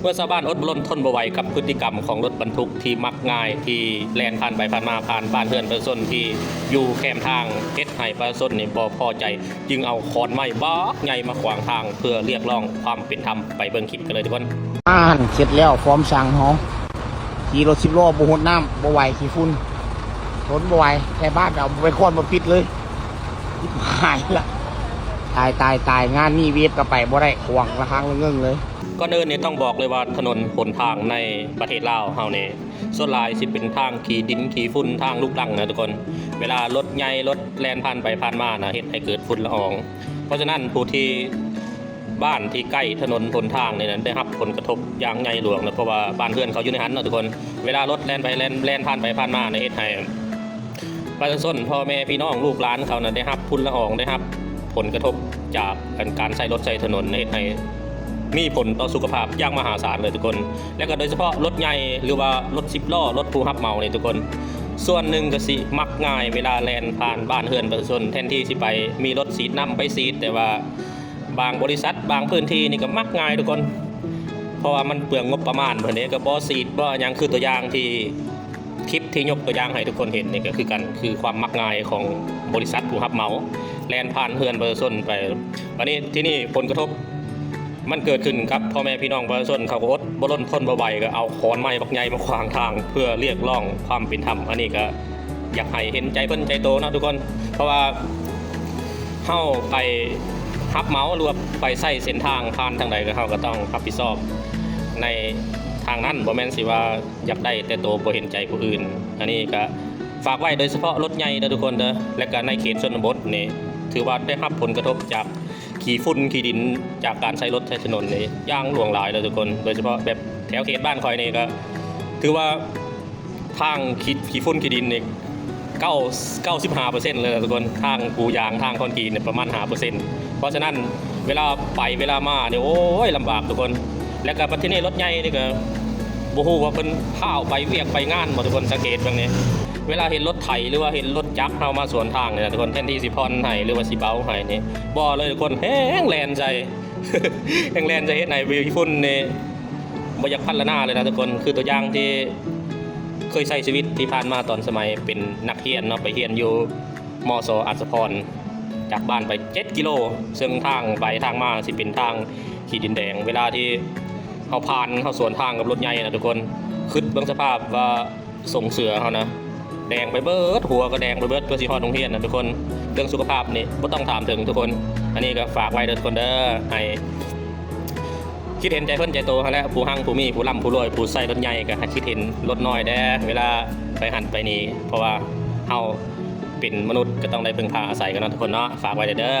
ເມື່ອຊາວບ້ານອົດບໍ່ລົນທົນບໍ່ໄຫວກັບພຶດຕິກຳຂອງລົດບັນທຸກທີ່ມັກງ່າຍ ທີ່ແລ່ນຜ່ານໄປຜ່ານມາ ຜ່ານບ້ານເຮືອນປະຊາຊົນທີ່ຢູ່ແຄມທາງ ເຮັດໃຫ້ປະຊາຊົນນີ້ບໍ່ພໍໃຈ ຈຶ່ງເອົາຂອນໄມ້ບັກໃຫຍ່ມາຂວາງທາງ ເພື່ອຮຽກຮ້ອງຄວາມເປັນທຳ. ໄປເບິ່ງຄລິບກັນເລີຍທຸກຄົນ. ອ່ານ ເສັດແລ້ວ ຟອມສັງເຮົາ ຂີ່ລົດສິບລໍ້ບໍ່ຫົດນ້ຳ ບໍ່ໄຫວ ຂີ້ຝຸ່ນ ທົນບໍ່ໄຫວ ແຖວບ້ານເອົາໄມ້ຄ້ອນມາປິດເລີຍ. ຊິບຫາຍລະ ຕາຍ ຕາຍ ຕາຍ ງານນີ້ເວບກໍໄປບໍ່ໄດ້ ຂວາງລະຄັງລະເງິງເລີຍ. ກ່ອນອື່ນນີ້ຕ້ອງບອກເລີຍວ່າ ຖະໜົນຫົນທາງໃນປະເທດລາວເຮົານີ້ ສ່ວນຫຼາຍຊິເປັນທາງຂີ້ດິນຂີ້ຝຸ່ນ ທາງລຸກລັງນະທຸກຄົນ. ເວລາລົດໃຫຍ່ລົດແລ່ນຜ່ານໄປຜ່ານມານະ ເຮັດໃຫ້ເກີດຝຸ່ນລະອອງ. ເພາະສະນັ້ນ ຜູ້ທີ່ ບ້ານທີ່ໃກ້ຖະໜົນຫົນທາງນີ້ນະ ໄດ້ຮັບຜົນກະທົບຢ່າງໃຫຍ່ຫຼວງນະ ເພາະວ່າບ້ານເຮືອນເຂົາຢູ່ໃນຫັ້ນເນາະທຸກຄົນ. ເວລາລົດແລ່ນໄປແລ່ນ ແລ່ນຜ່ານໄປຜ່ານມານະ ເຮັດໃຫ້ປະຊາຊົນ ພໍ່ແມ່ພີ່ນ້ອງ ລູກຫຼານເຂົານະ ໄດ້ຮັບຝຸ່ນລະອອງ ໄດ້ຮັບຜົນກະທົບຈາກ ອັນ ການໃຊ້ລົດໃຊ້ຖະໜົນ ເຮັດໃຫ້ມີຜົນຕໍ່ສຸຂະພາບຢ່າງມະຫາສານເລີຍທຸກຄົນ. ແລະກໍໂດຍສະເພາະລົດໃຫຍ່ ຫຼືວ່າລົດສິບລໍ້ ລົດຜູ້ຮັບເໝົານີ້ທຸກຄົນ ສ່ວນໜຶ່ງກໍຊິມັກງ່າຍ ເວລາແລ່ນຜ່ານບ້ານເຮືອນປະຊາຊົນ ແທນທີ່ຊິໄປມີລົດສີດນ້ຳໄປສີດ ແຕ່ວ່າ ບາງບໍລິສັດ ບາງພື້ນທີ່ນີ້ກໍມັກງ່າຍທຸກຄົນ ເພາະວ່າມັນເປືອງງົບປະມານເພິ່ນເດ້ ກໍບໍ່ສີດບໍ່ຫຍັງ. ຄືຕົວຢ່າງທີ່ ຄລິບທີ່ຍົກຕົວຢ່າງໃຫ້ທຸກຄົນເຫັນນີ້ກໍຄືກັນ ຄືຄວາມມັກງ່າຍຂອງບໍລິສັດຜູ້ຮັບເໝົາ ແລ່ນຜ່ານເຮືອນປະຊາຊົນໄປ. ບາດນີ້ ທີ່ນີ້ຜົນກະທົບມັນເກີດຂຶ້ນກັບພໍ່ແມ່ພີ່ນ້ອງປະຊາຊົນ ເຂົາກໍອົດບໍ່ລົນທົນບໍ່ໄຫວ ກໍເອົາຂອນໄມ້ບັກໃຫຍ່ມາຂວາງທາງ ເພື່ອຮຽກຮ້ອງຄວາມເປັນທຳ. ອັນນີ້ກໍຢາກໃຫ້ເຫັນໃຈເພິ່ນໃຈໂຕເນາະທຸກຄົນ ເພາະວ່າ ເຮົາໄປຮັບເໝົາ ຫຼືວ່າໄປໃຊ້ເສັ້ນທາງຜ່ານທາງໃດ ກໍເຮົາກໍຕ້ອງຮັບຜິດຊອບໃນທາງນັ້ນ ບໍ່ແມ່ນຊິວ່າຢາກໄດ້ແຕ່ໂຕ ບໍ່ເຫັນໃຈຜູ້ອື່ນ. ອັນນີ້ກໍຝາກໄວ້ໂດຍສະເພາະລົດໃຫຍ່ເດີທຸກຄົນເດີ ແລະກໍໃນເຂດຊົນນະບົດນີ້ ຖືວ່າໄດ້ຮັບຜົນກະທົບຈາກຂີ້ຝຸ່ນຂີ້ດິນ ຈາກການໃຊ້ລົດໃຊ້ຖະໜົນນີ້ຢ່າງຫຼວງຫຼາຍເດີທຸກຄົນ. ໂດຍສະເພາະແບບແຖວເຂດບ້ານຂ້ອຍນີ້ກໍຖືວ່າ ທາງຂີ້ ຂີ້ຝຸ່ນຂີ້ດິນນີ້ ເກົ້າ ເກົ້າສິບຫ້າເປີເຊັນເລີຍນະທຸກຄົນ. ທາງປູຢາງ ທາງຄອນກຣີດນີ້ປະມານຫ້າເປີເຊັນ. ເພາະສະນັ້ນ ເວລາໄປເວລາມານີ້ ໂອ້ຍ ລຳບາກທຸກຄົນ. ແລ້ວກໍບັດທີນີ້ລົດໃຫຍ່ນີ້ກໍບໍ່ຮູ້ວ່າເພິ່ນພ້າວໄປວຽກໄປງານບໍ່ທຸກຄົນ. ສັງເກດເບິ່ງນີ້ ເວລາເຫັນລົດໄຖ ຫຼືວ່າເຫັນລົດຈັກເຮົາມາສວນທາງນີ້ນະທຸກຄົນ ແທນທີ່ຊິຜ່ອນໃຫ້ ຫຼືວ່າຊິເບົາໃຫ້ນີ້ ບໍ່ເລີຍທຸກຄົນ ແຮ່ງແລ່ນໃສ່ ແຮ່ງແລ່ນໃສ່ ເຮັດໃຫ້ຂີ້ຝຸ່ນນີ້ ບໍ່ຢາກພັນລະນາເລີຍນະທຸກຄົນ. ຄືຕົວຢ່າງທີ່ເຄີຍໃຊ້ຊີວິດທີ່ຜ່ານມາ ຕອນສະໄໝເປັນນັກຮຽນເນາະ ໄປຮຽນຢູ່ ມສ ອັດສະພອນ ຈາກບ້ານໄປເຈັດກິໂລ ເຊິ່ງທາງໄປທາງມາຊິເປັນທາງຂີ້ດິນແດງ. ເວລາທີ່ເຮົາຜ່ານ ເຮົາສວນທາງກັບລົດໃຫຍ່ນະທຸກຄົນ ຄິດເບິ່ງສະພາບວ່າ ສົ້ງເສື້ອເຮົານະ ແດງໄປເບິດ ຫົວກໍແດງໄປເບິດ ເພື່ອຊິຮອດໂຮງຮຽນນະທຸກຄົນ. ເລື່ອງສຸຂະພາບນີ້ບໍ່ຕ້ອງຖາມເຖິງທຸກຄົນ. ອັນນີ້ກໍຝາກໄວ້ເດີທຸກຄົນເດີ ໃຫ້ຄິດເຫັນໃຈເພິ່ນໃຈໂຕຫັ້ນແຫຼະ. ຜູ້ຮັ່ງຜູ້ມີ ຜູ້ລ່ຳຜູ້ລວຍ ຜູ້ໃຊ້ລົດໃຫຍ່ ກໍໃຫ້ຄິດເຫັນລົດນ້ອຍແດ່ ເວລາໄປຫັ້ນໄປນີ້ ເພາະວ່າເຮົາເປັນມະນຸດ ກໍຕ້ອງໄດ້ເພິ່ງພາອາໄສກັນເນາະທຸກຄົນເນາະ. ຝາກໄວ້ເດີ.